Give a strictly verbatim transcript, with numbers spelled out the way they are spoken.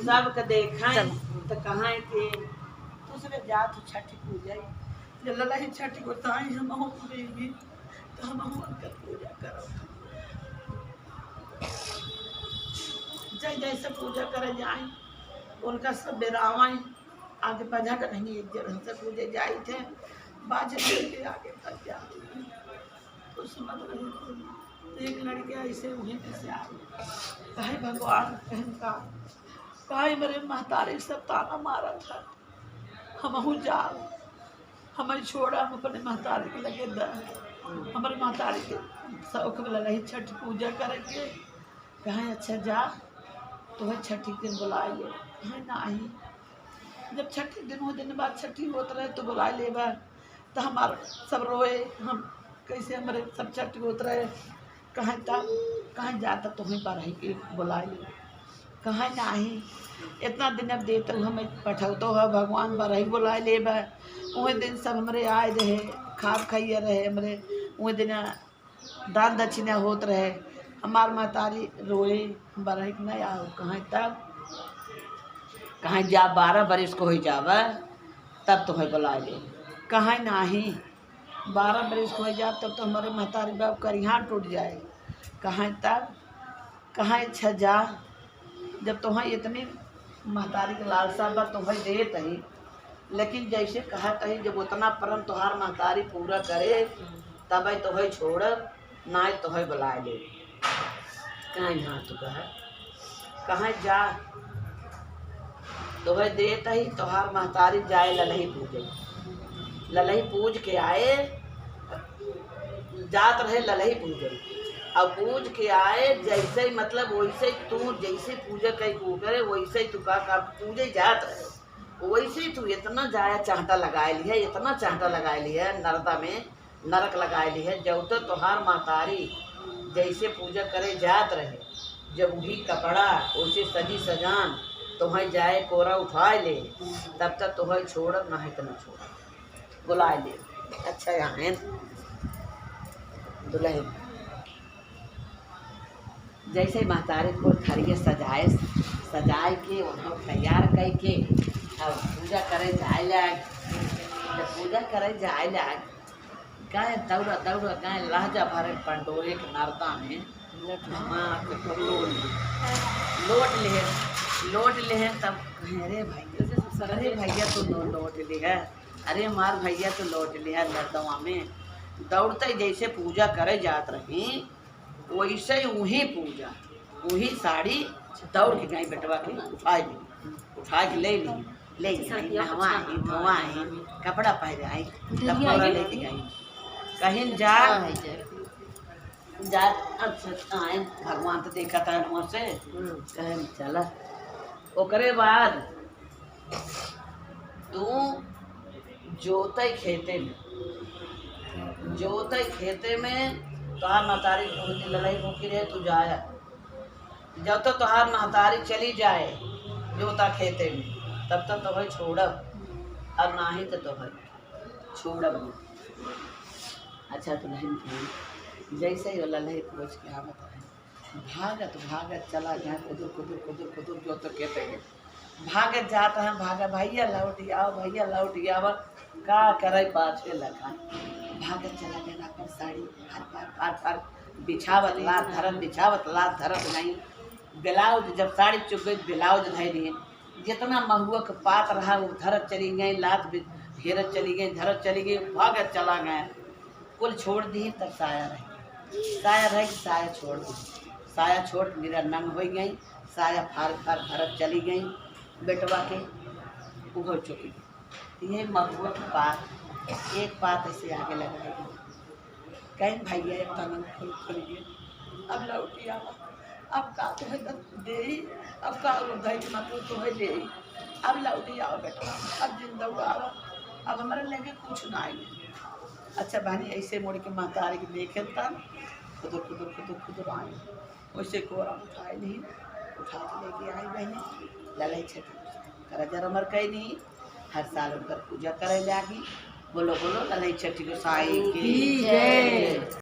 सबके देखाई चलो। तो कहाँ के दूसरे जात छठ पूजा, जब ललही छठ गोसाई हम हो देवी, तो हम हो उनकर पूजा करब। जै जैसे पूजा करे जाए, उनका सब बेरावाई, आगे पाछा के नहीं, एक जगह से पूजे जाइत है, बाजे लेके आगे तक जाते हैं। तो समझ रहे हो, तो एक लड़के ऐसे वहीं में से आ गए। कहे, "भगवान, कहीं का, काहे मेरे महतारी सब ताना मारत है, हमहू जाओ, हमें छोड़ा, हम अपने महतारी के लगे द, हमारे महतारी के शौक में लगे छठ पूजा करेंगे।" कहे, "अच्छा जा, तोहे छठी के दिन बुलाए ले।" कहे, "नाही, जब छठी दिन हो, दिन बाद छठी होत रहे तो बुलाए लेबा।" तो हमार सब रोए, हम कैसे हमरे सब छठी होत रहे, कहे तब, कहे जा तो तोहे बरही के बुलाए ले। कहे, "नाही, इतना दिन अब देते हो, हमें पठौतो है भगवान, बरही बुलाए लेबा।" वही दिन सब हमरे आए रहे, खाब खाइए रहे हमरे, वही दिन दान दक्षिणा होत रहे। हमार महतारी रोए, "बरही के नहीं आओ।" कहे तब, कहे जा, "बारह बरिस को हो जावा, तब तोहे बुलाए ले।" कहे, "नाही, बारह बरिस को हो जावा, तब तो हमारे महतारी बाप करिहान टूट जाए।" कहे तब, कहे, "अच्छा जा, जब तोहे इतनी महतारी के लालसा बा, तोहे देत ही, लेकिन जैसे कहत ही, जब उतना परम तोहार महतारी पूरा करे, तबै तोहे छोड़ब, नाय तोहे बुलाए ले।" कहे, "हाँ, तू कह।" कहे, "जा, तोहे देत ही, तोहार महतारी जाए ललही पूजे।" ललही पूज के आए, जात रहे ललही पूजे। अब पूज के आए, जैसे ही, मतलब, वैसे ही तू जैसे पूजा कई को करे, वैसे ही तू का, का पूजे जात रहे, वैसे ही तू इतना जाया चाहटा लगाए लिहे, इतना चाहटा लगाए लिहे, नरदा में नरक लगाए लिहे। जब तो तोहार महतारी जैसे पूजा करे जात रहे, जब वही कपड़ा, वैसे सजी सजान, तोहे जाए कोरा उठाए ले, तब तक तोहे छोड़ब, नाही तो न छोड़ब। बुलाए ले। अच्छा, यहाँ है दुल्हन। जैसे महतारी कुल थरिया सजाए, सजाए के, वहाँ तैयार कइ के, अब पूजा करे जाए लाग। जब पूजा करे जाए लाग, गाय दौड़ा दौड़ा, गाय लहजा भरे पंडोरे के नरदा में। लोट ले। हाँ, तो लोट ले। लोट ले, लोट ले, तब कहे, "अरे भैया, अरे भैया, तू लो-, लोट ले है। अरे मार भैया, तू लोट ले है नरदवा में।" दौड़ते जैसे पूजा करे जात रही, वैसे ही वही पूजा, वही साड़ी दौड़ के गई बेटवा के उठा ली, उठा के ले ली, ले गई, नहवाई, धोवाई, कपड़ा पहनाई, तब कपड़ा लेके गई। कहीं जा, जा, अच्छा, आए, भगवान तो देखा था वहाँ से, कहे, "चला।" ओकरे बाद तू जोतई खेते में, जोतई खेते में तोहार महतारी बहुत दिन लड़ाई भूखी रहे, तू जाया। जब तो तोहार महतारी चली जाए जोता खेते में, तब तो तोहे छोड़ब, और नाही तो तोहे छोड़ब ना। अच्छा, तो लहन के जैसे ही वो ललही पहुँच के आवत रहे, भागत, भागत चला गया, कुदुर, कुदुर, कुदुर, कुदुर, जो तो कहते हैं। भागत जात हैं, भागत, "भैया लौट आओ, भैया लौट आओ।" का करे पाछे लगा। भागत चला गया, अपन साड़ी फार, फार, फार, फार, बिछावत लात धरत, बिछावत लात धरत नहीं। ब्लाउज, जब साड़ी चुक गई, ब्लाउज धर दिए। जितना महुआ के पात रहा, वो धरत चली गई, लात भी घेरत चली गई, धरत चली गई, भागत चला गया। कुल छोड़ दी, तब साया रह गई। साया रह गई, साया छोड़ दी। साया छोड़ के मेरा नंग हो गई, साया फार फार भरत चली गई, बेटवा के उहो चुकी। ये महुआ के पात, एक पात ऐसे आगे लगाई। कहीं भैया, एक तनन फूल फूल गए, अब लौटी आवा, अब का तोहे दे, अब का रुदई के मतलब तोहे दे, अब लौटी आवा बेटवा, अब जिंदा आवा, अब हमारे लगे कुछ ना आई। अच्छा बहनी, ऐसे मुड़ के महतारी के देखे तन खुदुर खुदुर खुदुर खुदुर आई। वैसे कोरा उठाए नहीं, उठा के लेके आई बहनी, ललही छठी करजा अमर कई नहीं, हर साल उनकर पूजा करे लागी। बोलो बोलो ललही छठी गोसाई की जय।